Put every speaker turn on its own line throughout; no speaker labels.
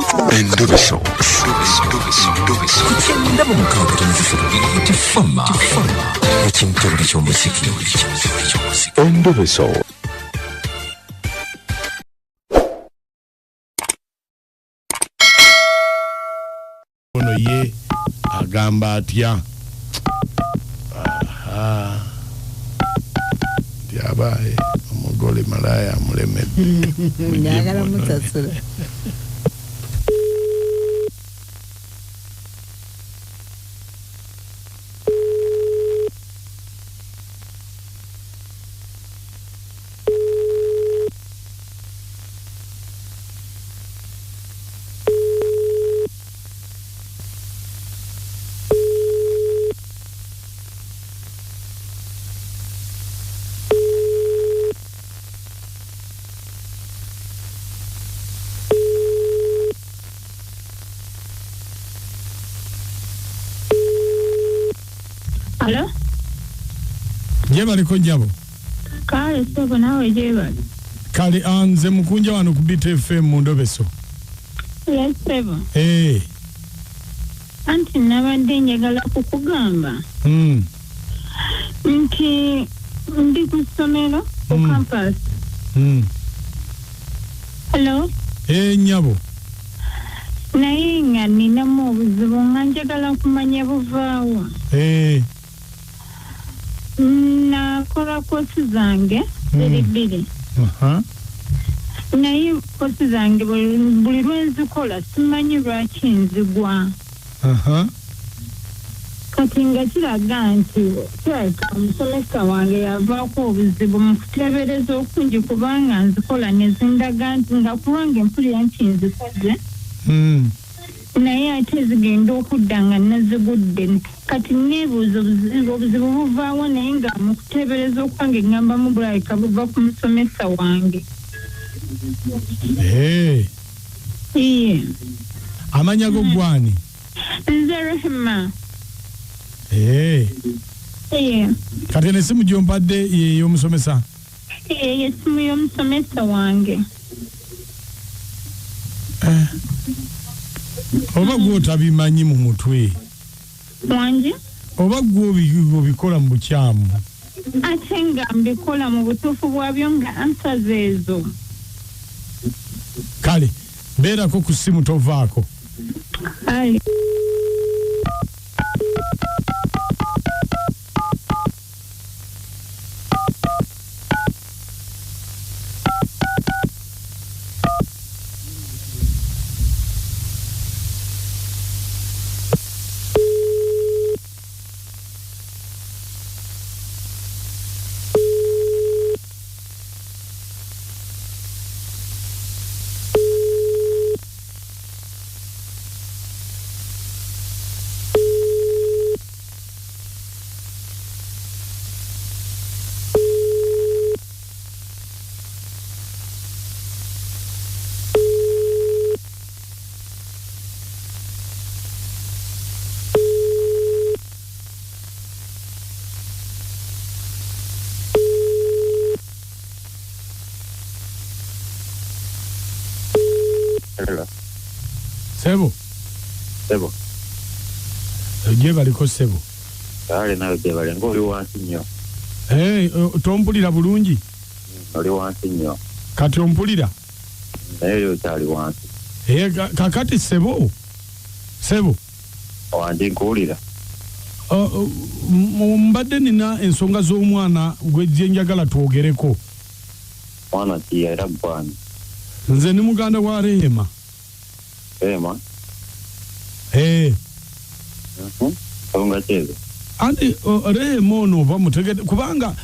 Endobeso.
Ku 96.3 Tifama ekintobuli ky'omuziki.
Endobeso.
Ono ye agamba atya? Aha. Nti abaaye omugole malaaya amulemedde.
Njagala musasula.
Alo?
Gyebaliko nnyabo.
Kale ssebo, naawe gyebali.
Kale, nze mukunja wano ku BTFM mu Ndobeso.
Yes ssebo.
Eh.
Anti nabadde njagala kukugamba nti ndi ku ssomero ku campus. Hello?
Eh, nnyabo.
Naye nga ninamu obuzibu nga njagala kumanya buvaawo.
Eh.
Nakola kosi zange ziri bbiri. Naye kosi zange buli lwe nzikola simanyi lwaki nzigwa. Kati nga kiraga nti kirabika omusomesa wange yavaako obuzibu mu kuteebereza okungi, kubanga nzikola ne zindaga nti nga kulwange mpulira nti nzikoze. Naye ate zigenda okudda nga nazigudde. Kati neebuuza obuzibu buvaawo, naye nga mu kuteebereza okwange ŋŋambamu bulabika buva ku musomesa wange.
Eh.
Iye.
Amanya go gwani?
Nze Rehema.
Eh.
Iye.
Kati eno essimu gy'ompadde ye y'omusomesa?
Eyo essimu y'omusomesa wange.
Eh. Oba gwe otabimanyi mu mutwe?
Wangi?
Oba gwe obikola mu bukyamu?
Ate nga mbikola mu butuufu bwabyo nga answers ezo.
Kale, beerako ku ssimu tovaako.
Kale.
Hello.
Sebo.
Sebo.
Gyebaliko ssebo.
Kale nawe gyebale, ng'oli wansi nnyo.
Eh, tompulira bulungi?
Oli wansi nnyo.
Kati ompulira?
Naye oli okyali wansi.
Eh, kakati ssebo. Ssebo.
Wangi, nkuwulira.
Mbadde nina ensonga z'omwana gwe gye njagala twogereko.
Mwana ki era gwani?
Nze ndi muganda wa Rehema.
Rehema?
Eh.
Nsonga ki ezo?
Anti Rehema ono oba mutegedde, kubanga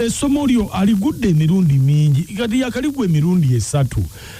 essomo lyo aligudde emirundi mingi, kati yakaligwa emirundi 3.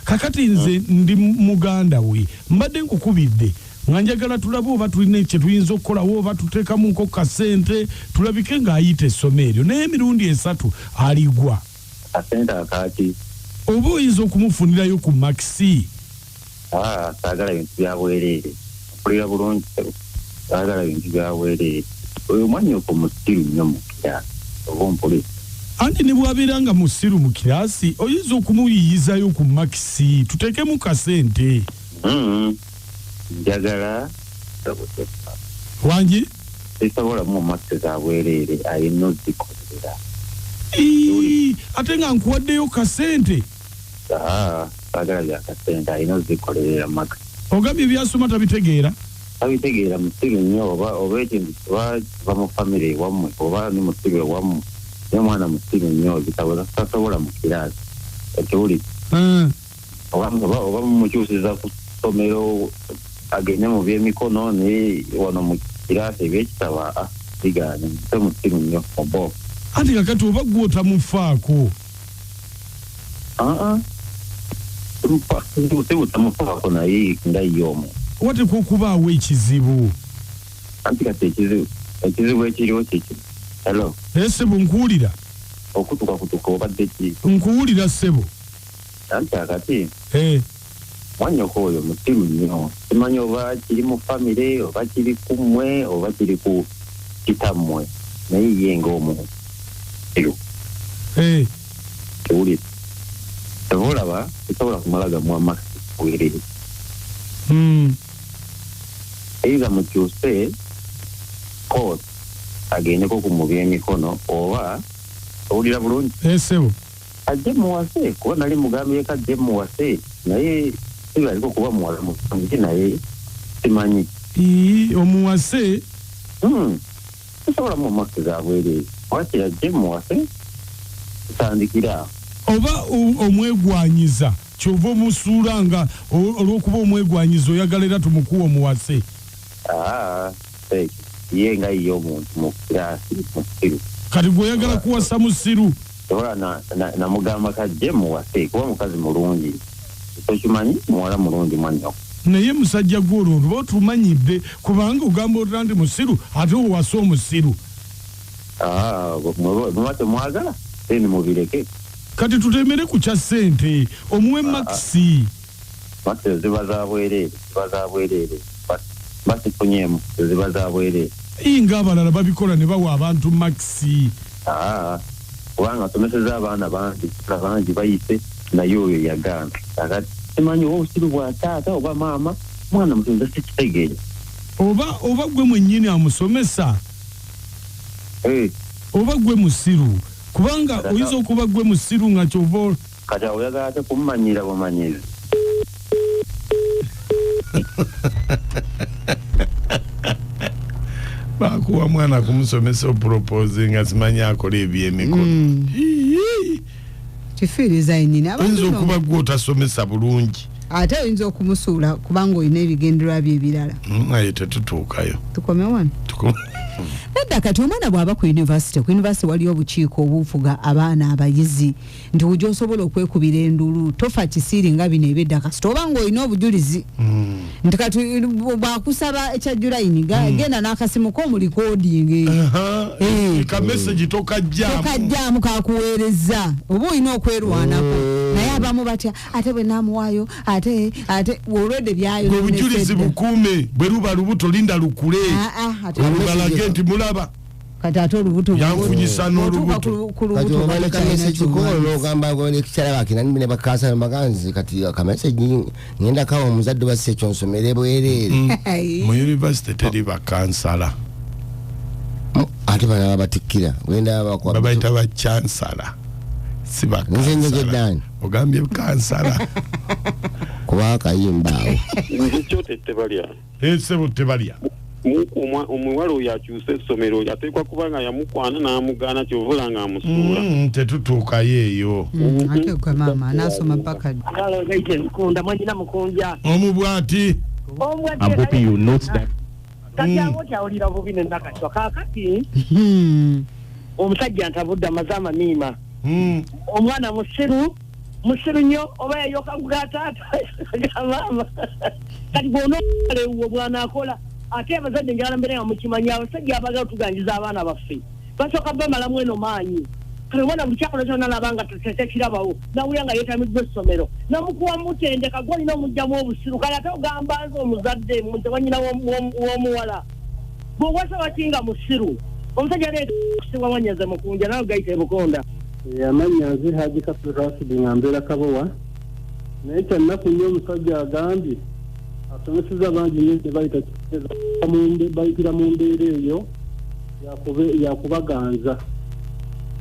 Kakati nze ndi muganda we, mbadde nkukubidde nga njagala tulabe oba tulina kye tuyinza okukolawo, oba tuteekamu nko kasente tulabike ng'ayita essomo eryo, naye emirundi 3 aligwa.
Akasente akaaki?
Oba oyinza okumufunirayo ku makisi?
Saagala bintu bya bwereere. Mpulira bulungi ssebo. Saagala bintu bya bwereere. Oyo mwannyoko musiru nnyo mu kiraasi, oba ompulira?
Anti ne bw'abeera nga musiru mu kiraasi, oyinza okumuyiiyizayo ku makisi, tuteekemu kasente.
Njagala
wangi
sisobola mu makisi za bwereere alina ozikolera.
Ate nga nkuwaddeyo kasente.
Saagala bya kasente, alina ozikolerera makisi.
Ogambye byasoma tabitegeera?
Tabitegeera, musiru nnyo. Oba ekintu kiba kiva mu famire ewammwe oba ni musiru ewammwe, naye omwana musiru nnyo tasobola mu kiraasi ekiwulire. Oba mumukyusiza ku ssomero agende mu byemikono, naye wano mu kiraasi ebyekitabo bigaanye. Muse musiru nnyo obo.
Anti kakati oba gwe otamufaako?
Si butamufaako, naye nga ye omu
wateekwa okubaawo ekizibu.
Anti kati ekizibu ekiriwo kiki? Hello?
Ssebo nkuwulira.
Okutukakutuka obadde ki?
Nkuwulira ssebo.
Anti akati mwannyoko oyo musiru nnyo, simanyi oba kiri mu famire oba kiri ku mmwe oba kiri ku kitammwe, naye ye ng'omusiru. Kiwulire, oba olaba kisobola kumala gamuwa makisi bwereere. Either mukyuse course agendeko ku mu byemikono oba owulira bulungi.
Ssebo.
Ajje muwase, kuba nali mugambyeko ajje muwase, naye sibaliko kuba muwala mulungi, naye simanyi.
Omuwase?
Sisobola mu makisi za bwereere, wakiri ajje muwase tutandikira.
Oba omwegwanyiza kyova omusuula nga olw'okuba omwegwanyiza oyagala era tumukuwa omuwase.
Ye nga ye omuntu mu kiraasi musiru.
Kati gwe oyagala kuwasa musiru?
Ola namugamba kajje muwase kuba mukazi mulungi, tokimanyi muwala mulungi mwannyoko.
Naye musajja gwe olwo oba otumanyidde, kubanga ogamba otya nti musiru ate owase omusiru?
Muba temwagala then mubireke.
Kati tutemere ku kya ssente omuwe makisi.
Makisi ziba za bwereere, ziba za bwereere, basifunyemu ziba za bwereere.
Nga abalala babikola ne bawa abantu makisi.
Kubanga asomeseza abaana bangi bayise, naye oyo yagaana. Kakati simanyi oba obusiru bwa taata oba maama, mwana mutonzi sikitegeera.
Oba gwe mwennyini amusomesa? Oba gwe musiru? Kubanga oyinza okuba gwe musiru nga kyova.
Kati awo oyagala ate kumumanyira bumanyizi.
Bakuwa mwana kumusomesa opropose nga simanyi akola ebyemikono.
Kifiiriza yennyini.
Oyinza okuba gwe otasomesa bulungi.
Ate oyinza okumusuula kubanga olina ebigendererwa bye ebirala.
Naye tetutuukayo.
Tukome wano. Nedda kati omwana bw'aba ku yunivasite, ku yunivasite waliyo obukiiko obufuga abaana abayizi nti ujja osobola okwekubira endulu, tofa kisiiri nga bino ebyedda kasita oba ng'olina obujulizi. Nti kati bwakusaba ekya Julayini genda n'akasimu ko mu recording.
Ka message tokajjaamu
kakuweereza oba olina okwerwanako. Naye abamu batya ate bwe naamuwaayo ate olwedde byayo.
Obujulizi bukuume, bwe luba lubuto linda lukule. Olubalage nti mulaba.
Kati ate olubuto
yanfunyisa n'olubuto.
Kati obale ka message ko n'ogamba n'ekikyala bakina ne bakansala baganzi kati ka message ngenda kawa omuzadde basse ekyo nsomere bwereere.
Mu yunivasite teri bakansala.
Ate bana babatikkira genda
babayita ba chancellor. Si bakansala. Ogambye kansala.
Kuba akayimba awo.
Nze kyo tebalya.
Ssebo tebalya.
Omuwala oyo akyuse essomero ateekwa kuba nga yamukwana n'amugaana kyovula nga amusuula.
Tetutuukayo eyo.
Ate gwe maama anaasoma mpaka.
Mukunda mwanyina mukunja.
Omu bw'ati.
I'm hoping you note that.
Kati awo kyawulira bubi ne Nakacwa kaakati. Omusajja ntabudde amaze amamiima. Omwana musiru musiru nnyo oba yayoka ga taata ga maama. Kati bw'onokola ewuwo bw'anaakola ate abazadde njagala mbeere nga mukimanyi abasajja abaagala otuganjiza abaana baffe basooka bamalamu eno maanyi. Kale omwana buli kyakola kyonna nalaba nga tekirabawo nawulira nga yeetamiddwa essomero namukuwa mutendeka gw'olina omuggyamu obusiru. Kale ate ogamba nze omuzadde nze wanyina w'omuwala bw'owasa wakinga musiru omusajja aleeta kusibwa wanyaze mukunja nawe gayita ebukonda.
Amannya nze Haji Kasule Rashid nga mbeera Kabowa, naye kyannaku nnyo omusajja agambye Asomeseza bangi nnyo gye bayita bayitira mu mbeera eyo yakubaganza.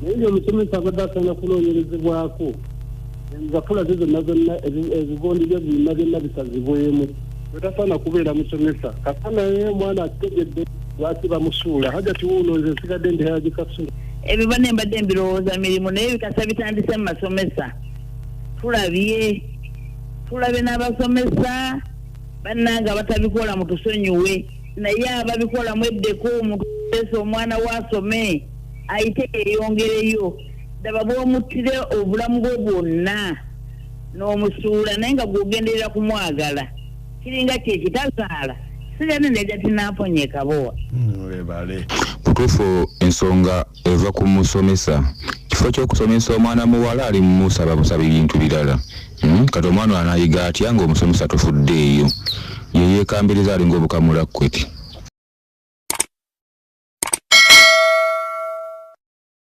Naye nga omusomesa abadde asaana kunoonyerezebwako, enzapula ze zonna zonna, ebigondi bye byonna byonna bisazibwemu. Wetasaana kubeera musomesa kasa, naye omwana akitegedde lwaki bamusuula. Hajati wuuno, nze nsigadde ndi Haji Kasule.
Ebyo bane mbadde mbirowooza mirimu, naye bikasa bitandise mu masomesa. Tulabye, tulabye n'abasomesa bannange abatabikola mutusonyiwe, naye ababikola mweddeko. Omuntu omwana we asome ayite yeyongereyo. Ddaba bw'omuttire obulamu bwe bwonna n'omusuula, naye nga gw'ogenderera kumwagala, kiringa kyekitazaala. Sigane neja tinamponya ekabowa.
Webale.
Butuufu, ensonga eva ku musomesa. Kifo ky'okusomesa omwana muwala, ali mumusaba busaba ebintu birala. Kati omwana anayiga atya ng'omusomesa tofuddeeyo? Ye yeekambiriza alinga obukamula kweti.